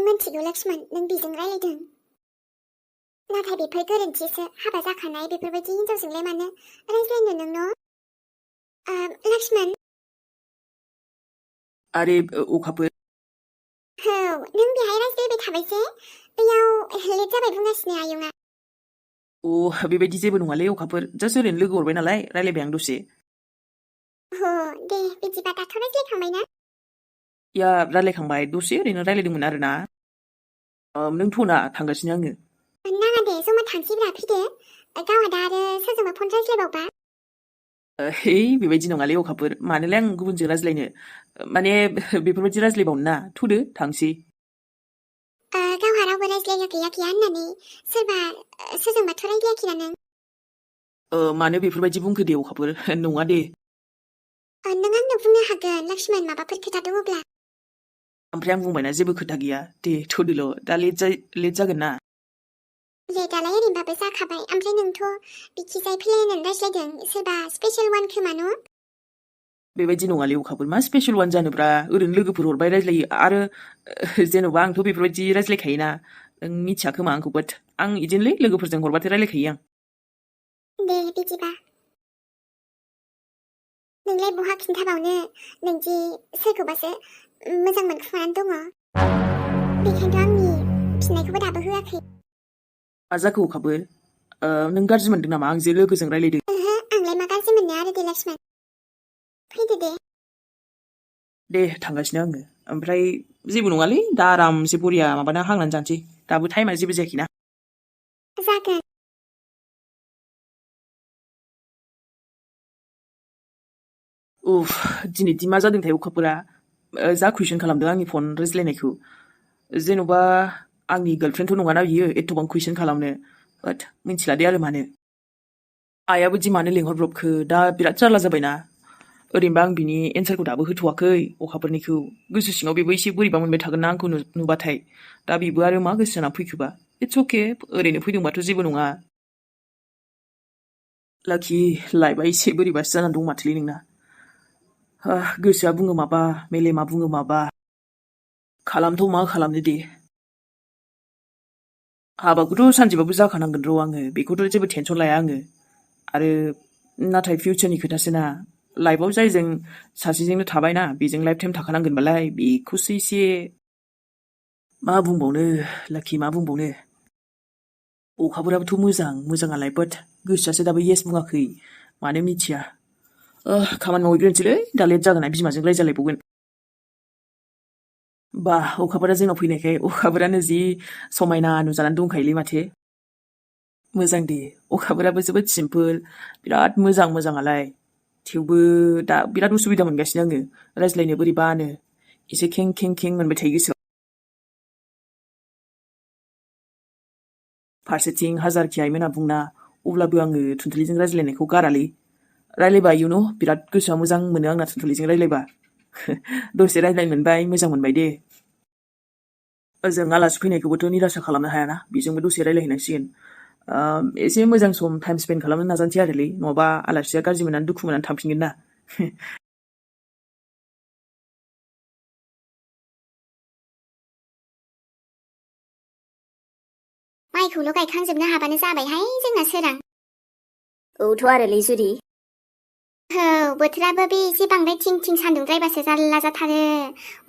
मिन्थिगौ लक्ष्मण, नों बिजों रायलायदों। नाथाय बेफोर गोरोन्थिसो, हाबा जाखानाय बेफोरबायदि हिनजावजोंलाय मानो रायज्लायनो नों न'? लक्ष्मण। आरे अखाफोर। औ, नों बेहाय रायज्लायबाय थाबाय जे, बैयाव लेट जाबाय बुंगासिनो आयंआ। बेबायदि जेबो नङालै अखाफोर, जास्ट ओरैनो लोगो हरबाय नालाय रायलायबाय आं दसे। दे बिदिबा दाथ' रायज्लायखांबाय ना? या रायलायखांबाय, दसे ओरैनो रायलायदोंमोन आरोना। नों थ'ना, थांगासिनो आङो। नाङा दे, जमा थांसैब्रा, फैदो। गावहा दा आरो सोरजोंबा फन रायज्लायबावबा। बेबायदि नङालै अखाफोर, मानोलाय आं गुबुनजों रायज्लायनो, माने बेफोरबायदि रायज्लायबावनो ना, थुदो थांसै। गावहा रावबो रायज्लायग्रा गैया होननानै सोरबा सोरजोंबाथ' रायज्लायाखैना नों? मानो बेफोरबायदि बुंखो दे अखाफोर, नङा दे। नों आंनो बुंनो हागोन लक्ष्मण, माबाफोर खोथा दङब्ला। ओमफ्राय आं बुंबायना जेबो खोथा गैया, दे थुदोल', दा लेट जागोन ना। लेटआलाय ओरैनोबाबो जाखाबाय, ओमफ्राय नोंथ' बिखिजाय फैलायनानै रायज्लायदों, सोरबा स्पेशल वान खोमा न'? बेबायदि नङालै अखाफोर, मा स्पेशल वान जानोब्रा, ओरैनो लोगोफोर हरबाय रायज्लायो, आरो जेन'बा आंथ' बेफोरबायदि रायज्लायखायोना, नों मिथिया खोमा आंखौ, बाट आं इदिनोलै लोगोफोरजों हरबाथाय रायज्लायखायो आं। दे बिदिबा। नोंलाय बहा खिन्थाबावनो, नोंदि सोरखौबासो मोजां मोनखुमानानै दङ। बेखायनोथ' आंनि फिननायखौबो दाबो होआखै। मा जाखो अखाफोर? नों गाज्रि मोनदों नामा आं जे लोगोजों रायलायदों? आंलाय मा गाज्रि मोननो आरो दे लक्ष्मण, फैदो दे। दे थांगासिनो आङो, ओमफ्राय जेबो नङालै, दा आरामसे बरिया माबाना हांनानै जानोसै, दाबो टाइमा जेबो जायाखैना। जागोन। दिनैदि मा जादोंथाय अखाफोरा, जा कुइसन खालामदों आंनि फन रायज्लायनायखौ। जेन'बा आंनि गार्लफ्रेन्डथ' नङाना बियो एथ'बां कुइसन खालामनो, बाट मिथिला दे आरो मानो। आइयाबो दि मानो लेंहरब्रबखो, दा बिराद जारला जाबायना। ओरैनोबा आं बिनि एन्सारखौ दाबो होथ'वाखै अखाफोरनिखौ, गोसो सिङाव बेबो एसे बोरैबा मोनबाय थागोन ना आंखौ नुबाथाय, दा बेबो आरो मा गोसो जाना फैखोबा। इट्स अके, ओरैनो फैदोंबाथ' जेबो नङा। लाखि लाइफआ एसे बोरैबासो जानानै दं माथोलै नोंना। गोसोआ बुङो माबा, मेलेमा बुङो माबा, खालामथ' मा खालामनो दे। हाबाखौथ' सानसेबाबो जाखानांगोन र' आङो, बेखौथ' जेबो टेनसन लाया आङो। आरो नाथाय फिउचारनि खोथासो ना, लाइफआव जायजों सासेजोंनो थाबायना, बेजों लाइफ टाइम थाखानांगोनबालाय, बेखौसो एसे मा बुंबावनो लाखि, मा बुंबावनो। अखाफोराबोथ' मोजाङालाय, बाट गोसोआसो दाबो येस बुङाखै, मानो मिथिया। खामानि मावहैग्रोनोसैलै, दा लेट जागोना, बिमाजों रायजालायबावगोन। बा अखाफोरा जोंनाव फैनायखाय अखाफोरानो जि समायना नुजानानै दंखायोलै माथो। मोजां दे, अखाफोराबो जोबोद सिम्पोल, बिराद मोजाङालाय। थेवबो दा बिराद उसुबिदा मोनगासिनो आङो, रायज्लायनो बोरैबानो, एसे खें मोनबाय थायो गोसोआव। फारसेथिं हाजारखि आइमोना बुंना, अब्लाबो आङो थुनथुलिजों रायज्लायनायखौ गारालै। रायलायबा बिराद गोसोआ मोजां मोनो आंना थुनथुलिजों रायलायबा। दसे रायज्लायनो मोनबाय, मोजां मोनबाय दे। ओजों आलासि फैनायखौबोथ' निरासा खालामनो हायाना, बेजोंबो दसे रायलायहैनांसिगोन। एसे मोजां सम टाइम स्पेन्ड खालामनो नाजानोसै आरोलै, नङाबा आलासिया गाज्रि मोननानै दुखु मोननानै थांफिनगोन ना। माइखौल' गायखांजोबनो हाबानो जाबायहाय जोंना सोरां। औथ' आरोलै जुरि। बोथोराबो बे एसे बांद्राय थिं सान्दुंद्रायबासो जारला जाथारो।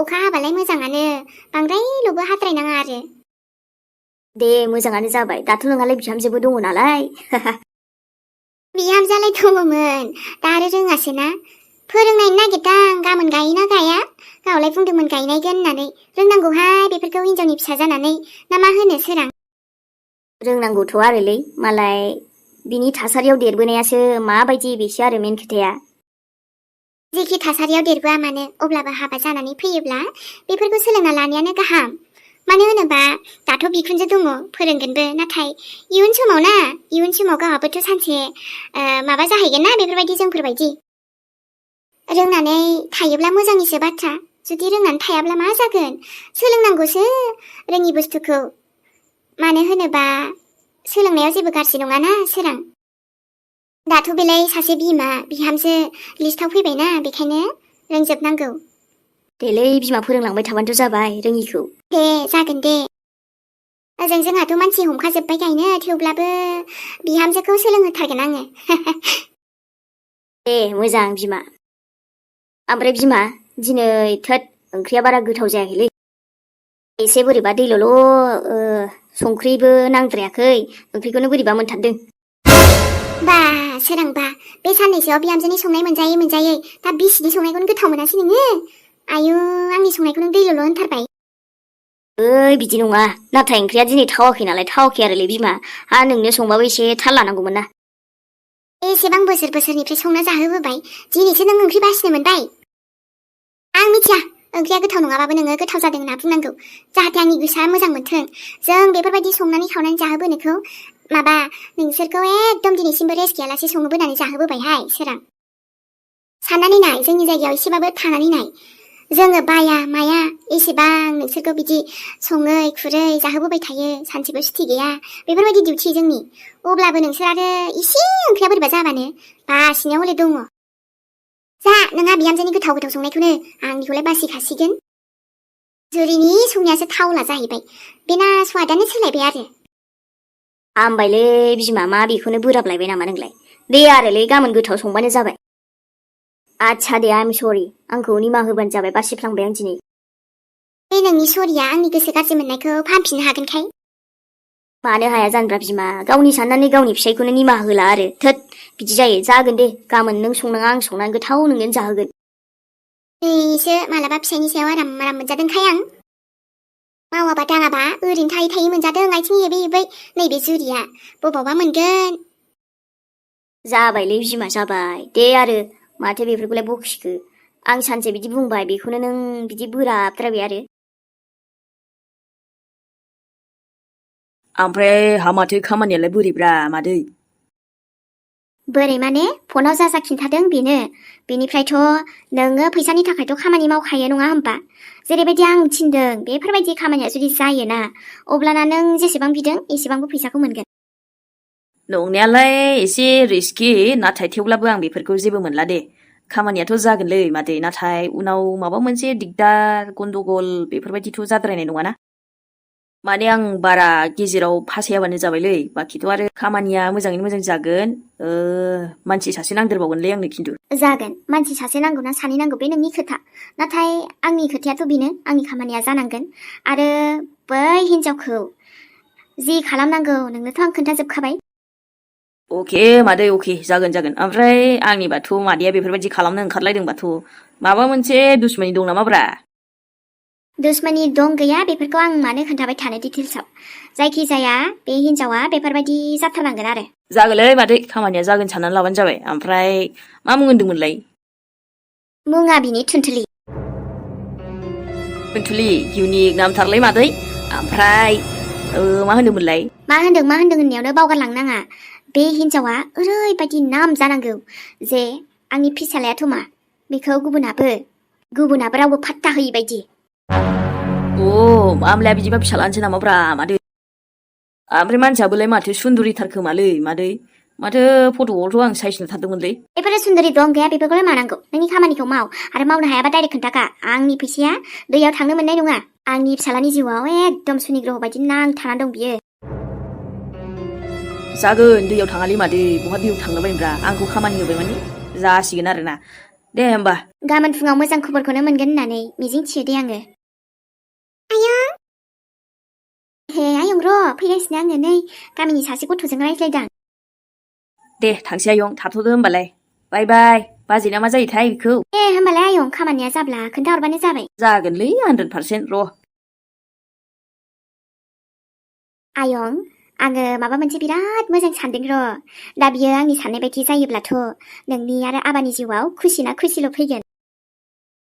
अखा हाबालाय मोजाङानो, बांद्रायल'बो हाद्रायनाङा आरो। दे मोजाङानो जाबाय, दाथ' नोंहालाय बिहामजोबो दङ नालाय। बिहामजोआलाय दङमोन, दा आरो रोङासै ना। फोरोंनायनो नागिरदां, गाबोन गायोना गाया, गावलाय बुंदोंमोन गायनायगोन होननानै। रोंनांगौहाय बेफोरखौ हिनजावनि फिसा जानानै, ना मा होनो सोरां? रोंनांगौथ' आरोलै, मालाय बिनि थासारियाव देरबोनायासो माबायदि, बेसो आरो मेन खोथाया। जेखि थासारियाव देरबोआ मानो, अब्लाबो हाबा जानानै फैयोब्ला बेफोरखौ सोलोंना लानायानो गाहाम। मानो होनोबा दाथ' बिखुनजो दङ, फोरोंगोनबो, नाथाय इयुन समाव गावहाबोथ' सानसे माबा जाहैगोन ना, बेफोरबायदि जोंफोरबायदि। रोंनानै थायोब्ला मोजांनिसो बाथ्रा, जुदि रोंनानै थायाब्ला मा जागोन। सोलोंनांगौसो रोङि बुस्थुखौ, मानो होनोबा सोलोंनायाव जेबो गाज्रि नङाना सोरां। दाथ' बेलाय सासे बिहामजो लिस्टआव फैबायना, बेखायनो रोंजोबनांगौ। देलै बिमा फोरोंलांबाय थाबानोथ' जाबाय रोङिखौ। दे जागोन दे। ओजों जोंहाथ' मानसि हमखाजोब्बाय गायनो, थेवब्लाबो बिहामजोखौ सोलोंहोथारगोन आङो। दे मोजां बिमा। ओमफ्राय बिमा दिनै थोद ओंख्रिया बारा गोथाव जायाखैलै। एसे बोरैबा दैल'ल' संख्रिबो नांद्रायाखै, ओंख्रिखौनो बोरैबा मोनथारदों। बा सोरांबा बे साननैसोआव बिहामजोनि संनाय मोनजायै दा बिसिनि संनायखौनो गोथाव मोनासै नोङो? आयु आंनि संनायखौ नों दैल'ल' होनथारबाय। बिदि नङा, नाथाय ओंख्रिया दिनै थावाखै नालाय थावाखै आरोलै बिमा। नोंनो संबाबो एसे थाल लानांगौमोन ना। एसेबां बोसोरनिफ्राय संना जाहोबोबाय, दिनैसो नों ओंख्रि बासिनो मोनबाय। आं मिथिया, ओंख्रिया गोथाव नङाबाबो नोङो गोथाव जादों होनना बुंनांगौ, जाहाथे आंनि गोसोआ मोजां मोनथों। जों बेफोरबायदि संनानै खावनानै जाहोबोनोखौ नोंसोरखौ एकदम दिनैसिमबो रेस्ट गैयालासे संबोनानै जाहोबोबायहाय सोरां। साननानै नाय, जोंनि जायगायाव एसेबाबो थानानै नाय। जोङो बाया माया एसेबां नोंसोरखौ बिदि सङै खुरै जाहोबोबाय थायो, सानसेबो सुथि गैया, बेफोरबायदि डिउटि जोंनि। अब्लाबो नोंसोर आरो एसे ओंख्रिया बोरैबा जाबानो बासिनायाव हले दङ। जा नोंहा बिहामजोनि गोथाव संनायखौनो, आंनिखौलाय बासिखासिगोन। जुरिनि संनायासो थावला जाहैबाय, बेना स्वादानो सोलायबाय आरो। हामबायलै बिमा, मा बेखौनो बोराबलायबाय नामा नोंलाय? दे आरोलै गाबोन गोथाव संबानो जाबाय। आच्छा दे, आइ एम सरि, आंखौ निमाहा होबानो जाबाय, बासिफ्लांबाय आं दिनै। बे नोंनि सरिया आंनि गोसो गाज्रि मोननायखौ फाहामफिननो हागोनखाय? मानो हाया जानोब्रा बिमा, गावनि साननानै गावनि फिसायखौनो निमाहा होला आरो। थोद बिदि जायो। जागोन दे, गाबोन नों संनाङा आं संनानै गोथाव नोंनो जाहोगोन। नैसो मालाबा फिसायनि सायाव आराम मोनजादोंखाय आं। मावाबा दाङाबा ओरैनो थायै मोनजादों आथिं हेबै हेबै। नैबे जुरिया बबावबा मोनगोन। जाबायलै बिमा जाबाय दे, आरो माथो बेफोरखौलाय बखिखो। आं सानसे बिदि बुंबाय, बेखौनो नों बिदि बोराबद्रायबाय आरो। ओमफ्राय माथो खामानियालाय बोरैब्रा मादै? बोरै माने, फनाव जा खिन्थादों बेनो। बेनिफ्रायथ' नोङो फैसानि थाखायथ' खामानि मावखायो नङा होमबा? जेरैबायदि आं थिनदों बेफोरबायदि खामानिया जुदि जायोना, अब्लाना नों जेसेबां बिदों एसेबांबो फैसाखौ मोनगोन। नंनायालाय एसे रिस्कि, नाथाय थेवब्लाबो आं बेफोरखौ जेबो मोनला दे। खामानियाथ' जागोनलै मादै, नाथाय उनाव माबा मोनसे दिगदार गन्दगल बेफोरबायदिथ' जाद्रायनाय नङाना? माने आं बारा गेजेराव फासायाबानो जाबायलै। बाखिथ' आरो खामानिया मोजाङैनो मोजां जागोन। मानसि सासे नांदेरबावगोनलै आंनो खिन्थु। जागोन, मानसि सासे नांगौ ना सानै नांगौ बे नोंनि खोथा। नाथाय आंनि खोथायाथ' बेनो, आंनि खामानिया जानांगोन। आरो बै हिन्जावखौ जि खालामनांगौ नोंनोथ' आं खोन्थाजोबखाबाय। अके मादै, अके जागोन। ओमफ्राय आंनिबाथ' मादैया बेफोरबायदि खालामनो ओंखारलायदोंबाथ' माबा मोनसे दुश्मनि दं नामाब्रा? दुश्मनि दं गैया बेफोरखौ आं मानो खोन्थाबाय थानो डिटेल्सआव। जायखिजाया बे हिन्जावा बेफोरबायदि जाथारनांगोन आरो। जागोनलै मादै, खामानिया जागोन साननानै लाबानो जाबाय। ओमफ्राय मा मुं होन्दोंमोनलाय? मुङा बिनि थुनथुलि। थुनथुलि, इउनिक नामथारलै मादै। ओमफ्राय मा होनदोंमोनलाय? मा होनदों होननायावनो बावगारलांनो नाङा। बे हिन्जावा ओरैबायदि नाम जानांगौ जे आंनि फिसालायाथ' मा, बेखौ गुबुनाबो रावबो फात्ता होयि बायदि। आमलाया बिदिबा फिसालानोसै नामाब्रा मादै? ओमफ्राय मानसियाबोलाय माथो सुन्दुरिथार खोमालै मादै, माथो फट'आवथ' आं साइज नुथारदोंमोनलै। बेफोरो सुन्दुरि दं गैया बेफोरखौलाय मानांगौ, नोंनि खामानिखौ माव। आरो मावनो हायाबा डाइरेक्ट खोन्थाखा, आंनि फैसाया दैयाव थांनो मोननाय नङा। आंनि फिसालानि जिउआव एकदम सुनिग्रह बायदि नांथानानै दं बियो। जागोन, दैयाव थाङालै मादै, बहा दैयाव थांलाबायनोब्रा। आंखौ खामानि होबाय माने जासिगोन आरोना। दे होमबा। गाबोन फुङाव मोजां खबरखौनो मोनगोन होननानै मिजिं थियो दे आङो। आयं हे आयं र' फैगासिनो आङो, नै गामिनि सासे गथ'जों रायज्लायदां। दे थांसै आयं, थाथ'दो होमबालाय। बाय बाय। बाजैना मा जायोथाय बेखौ? दे होमबालाय आयं, खामानिया जाब्ला खोन्थाहरबानो जाबाय। जागोनलै 100% र'। आयं, आङो माबा मोनसे बिराद मोजां सानदों र'। दा बियो आंनि साननाय बायदि जायोब्लाथ' नोंनि आरो आबानि जिउआव खुसिना खुसिल' फैगोन।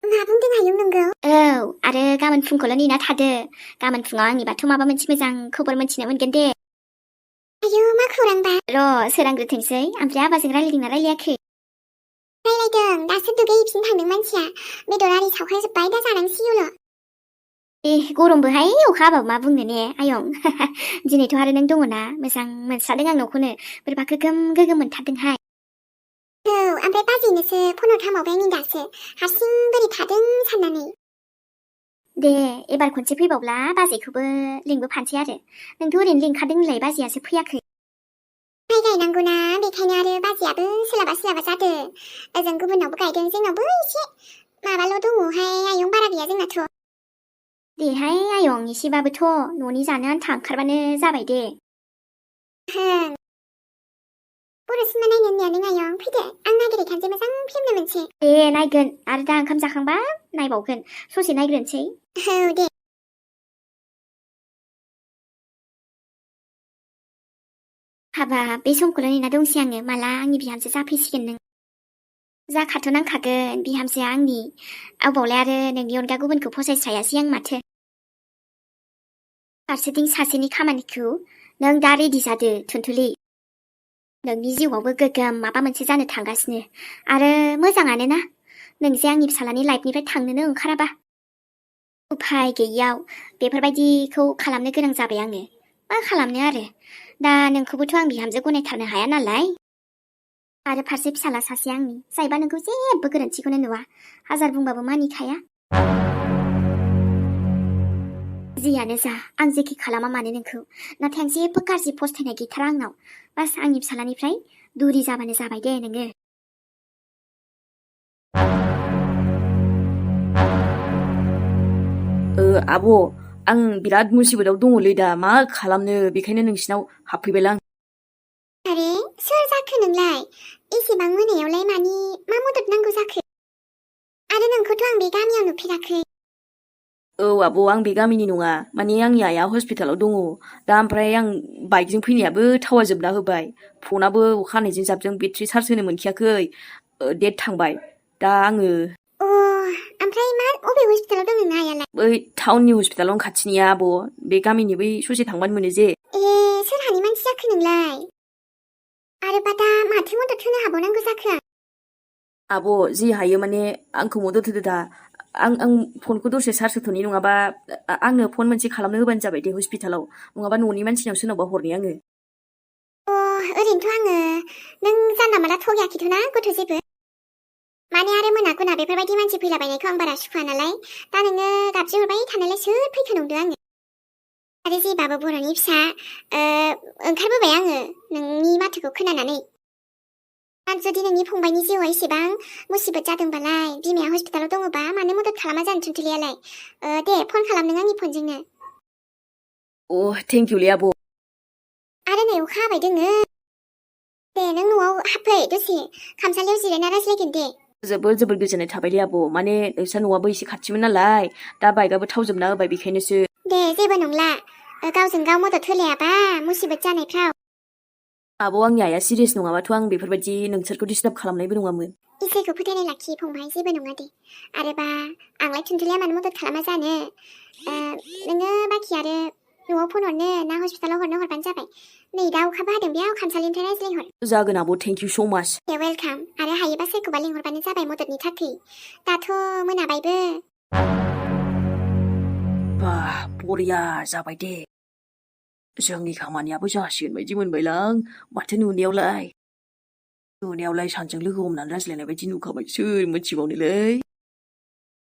मा बुंदों आयं नोंगौ? औ, आरो गाबोन फुंखौल' नेना थादो। गाबोन फुङाव आंनिबाथ' माबा मोनसे मोजां खबर मोनथिनो मोनगोन दे। आयौ, मा खौरांबा? र' सोरांग्रोथोंसै, ओमफ्राय आबाजों रायलायदोंना रायलायाखै? रायलायदों, दासो दुगैहैफिन थांदों मानसिया। बेदर आरि सावखांजोब्बाय, दा जानांसिगौल'। गरमबोहाय, अखा हाबाबो मा बुंनो ने आयं। दिनैथ' आरो नों दङना, मोजां मोनस्रादों आं न'खौनो। बोरैबा गोगोम मोनथारदोंहाय। औ, ओमफ्राय बाजैनोसो फन हरथारबावबाय आं दासो, हारसिं बोरै थादों साननानै। दे एबार खनसे फैबावब्ला बाजैखौबो लिंबोफानोसै आरो नोंथ' ओरैनो लिंखादों होनलाय बाजैयासो फैयाखै माइ गायनांगौना बेखायनो आरो बाजैयाबो सोलाबा जादों ओजों गुबुनावबो गायदों जोंनावबो एसे माबाल' दङहाय आयं बारा गैया जोंनाथ' देहाय आयं एसेबाबोथ' न'नि जानो आन्था ओंखारबानो जाबाय दे बर' सिनेमा नायनो होननाया नों आयं फैदो आं नागिरहैखानोसै मोजां फिल्मनो मोनसे दे नायगोन आरो दा ओंखाम जाखांबा नायबावगोन ससे नायग्रोनोसै औ दे हाबा बे समखौल' नेना दंसै आङो माला आंनि बिहामजो जाफैसिगोन नों जाखाथ' नांखागोन बिहामजोआ आंनि अबावलाय आरो नोंनि अनगा गुबुनखौ फसायस्रायासै आं माथो फारसेथिं सासेनि खामानिखौ नों दा रेडि जादो थुनथुलि नोंनि जिउआवबो गोगोम माबा मोनसे जानो थांगासिनो आरो मोजाङानो ना नों जे आंनि फिसालानि लाइफनिफ्राय थांनोनो ओंखाराबा उफाय गैयियाव बेफोरबायदिखौ खालामनो गोनां जाबाय आङो मा खालामनो आरो दा नोंखौबोथ' आं बिहामजो गनायथारनो हाया नालाय आरो फारसे फिसाला सासे आंनि जायबा नोंखौ जेबो गोरोन्थिखौनो नुवा हाजार बुंबाबो मानिखाया जियानो जा आं जेखि खालामा मानो नोंखौ नाथाय आं जेबो गाज्रि फस्थायनाय गैथारा आंनाव बास आंनि फिसालानिफ्राय दुरि जाबानो जाबाय दे नोङो आब' आं बिराद मुसिबतआव दङलै दा मा खालामनो बेखायनो नोंसिनाव हाबफैबायलां आरे सोर जाखो नोंलाय एसेबां मोनायावलाय मानि मा मदद नांगौ जाखो आरो नोंखौथ' आं बे गामियाव नुफेराखै औ आब' आं बे गामिनि नङा माने आंनि आइया हस्पिटालाव दङ दा ओमफ्राय आं बाइकजों फैनायाबो थावा जोबना होबाय फनाबो अखा हानायजों जाबजों बेट्रि चार्ज होनो मोनखायाखै डेट थांबाय दा आङो ओमफ्राय मा अबे हस्पिटालाव दं नोंना आइयालाय बै टाउननि हस्पिटालावनो खाथिनिया आब' बे गामिनि बै ससे थांबानो मोनो जे सोरहानि मानसि जाखो नोंलाय आरोबा दा माथो मदद होनो हाबावनांगौ जाखो आब' जि हायो माने आंखौ मदद होदो दा आं फनखौ दसे चार्ज होथ'नि नङाबा आंनो फन मोनसे खालामनो होबानो जाबाय दे हस्पिटालाव नङाबा न'नि मानसिनाव सोरनावबा हरनि आङो ओरैनोथ' आङो नों जानला माला थगायाखैथ'ना गथ' जेबो माने आरो मोना गुना बेफोरबायदि मानसि फैलाबायनायखौ आं बारा सुखुवा नालाय दा नोङो गाबज्रि हरबाय थानायलाय सोर फैखो नंदों आङो आरो जेबाबो बर'नि फिसा ओंखारबोबाय आङो नोंनि माथोखौ खोनानानै जुदि नोंनि फंबायनि जिउआव एसेबां मुसिबत जादोंबालाय बिमाया हस्पिटालाव दङबा मानो मदद खालामा जानो थुनथुलियालाय दे फन खालाम नों आंनि फनजोंनो थेंक इउलै आब' आरो नै अखा हाबाय दोङो दे नों न'आव हाबफै दसे खामसालियाव जिरायना रायज्लायगोन दे जोबोद गोजोननाय थाबायलै आब' माने नोंस्रा न'आबो एसे खाथिमोन नालाय दा बाइकआबो थाव जोबना होबाय बेखायनोसो दे जेबो नंला गावजों गाव मदद होलायाबा मुसिबत जानायफ्राव आब' आंनि आइया सिरियास नङाबाथ' आं बेफोरबायदि नोंसोरखौ डिस्टार्ब खालामनायबो नङामोन इसोरखौ फोथायनाय लाखि फंबाय जेबो नङा दे आरोबा आंलाय थुनथुलिया मानो मदद खालामा जानो नोङो बाखि आरो न'आव फन हरनो ना हस्पिटालाव हरबानो जाबाय नै दा अखाबो हादों बेयाव खामसालिनिफ्राय रायज्लायहर जागोन आब' थेंक इउ स' माच दे वेलकाम आरो हायोबा सोरखौबा लिंहरबानो जाबाय मददनि थाखाय दाथ' मोनाबायबो बा बरिया जाबाय दे जोंनि खामानियाबो जासिगोन बायदि मोनबायलां माथो नुनायावलाय सानजों लोगो हमनानै रायज्लायनाय बायदि नुखाबाय सोर मोनथिबावनोलै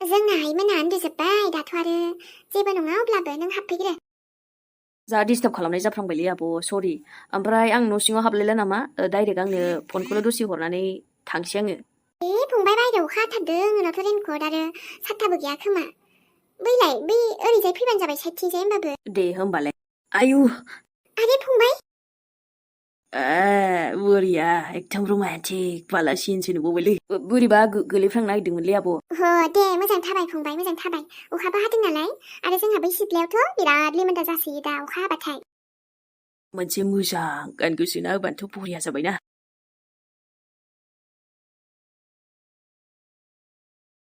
जोंनाहाय मोना उन्दुजोब्बाय दाथ' आरो जेबो नङा अब्लाबो नों हाबफैग्रो जा डिस्टार्ब खालामनाय जाफ्लांबायलै आब' सरि ओमफ्राय आं न' सिङाव हाबलायला नामा डाइरेक्ट आंनो फनखौल' दसे हरनानै थांसै आङो फंबाय बायहेरायाव अखा हाथारदों नोंनावथ' रेनकट आरो साथाबो गैया खोमा बैलाय बै ओरैजाय फैबानो जाबाय साइडथिंजाय होमबाबो दे होमबालाय आयु आरे फंबाय बोरिया एकदम रमान्टिक बाला सिनसो नुबावबायलै बोरैबा गोलैफ्रांनो नागिरदोंमोनलै आब' दे मोजां थाबाय फंबाय मोजां थाबाय अखाबो हादों नालाय आरो जोंहा बै सिथ्लायावथ' बिराद लिमोनदा जासोयो दा अखा हाबाथाय मोनसे मोजां गान गोसोना होबानोथ' बरिया जाबायना